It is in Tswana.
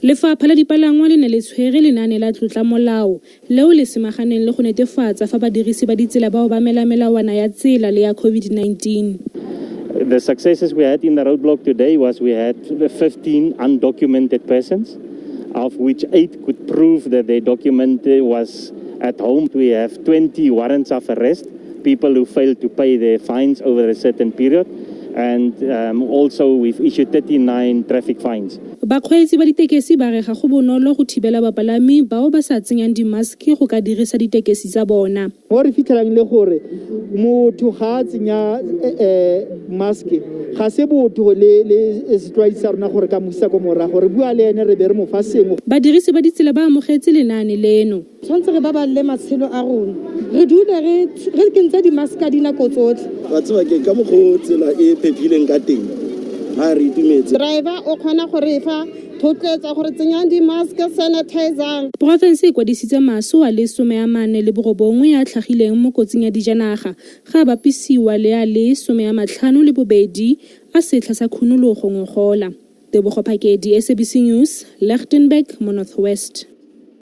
Lefapha la dipalangwa le ne le tshwere lenaane la tlotla molao leo le semaganeng le go netefatsa fa badirisi ba ditsela ba obamela melawana ya tsela le ya COVID-19. The successes we had in the roadblock today was we had 15 undocumented persons, of which 8 could prove that their document was at home. We have 20 warrants of arrest, people who failed to pay their fines over a certain period. And also we've issued 39 traffic fines. Bakgweetsi ba ditekesi ba re ga go bonolo go thibela bapalami bao ba sa tsenyang dimaske go ka dirisa ditekesi tsa bona. Mo re fitlhelang le gore motho ga a tsenya mask, ga se botho le setlwaedi sa rona gore ka mo isa ko morago, re bua le ene, re be re mo fa sengwe. Badirisi ba ditsela ba amogetse lenaane leno. Tshwanetse re babalele matshelo a rona, re dule re kentse di-mask ka dinako tsotlhe. Wa tseba ke ka mokgwa o tsela e phephileng ka teng, ga re itumetse. Driver o kgona go re fa thotloetsa gore tsenyang di-mask, sanitizang. Porofense e kwadisitse maso a le 49 a tlhagileng mo kotsing ya dijanaga, ga a bapisiwa le a le 52 a setlha sa khunologo ngogola. Tebogo Phakedi, SABC News, Lichtenburg mo North West.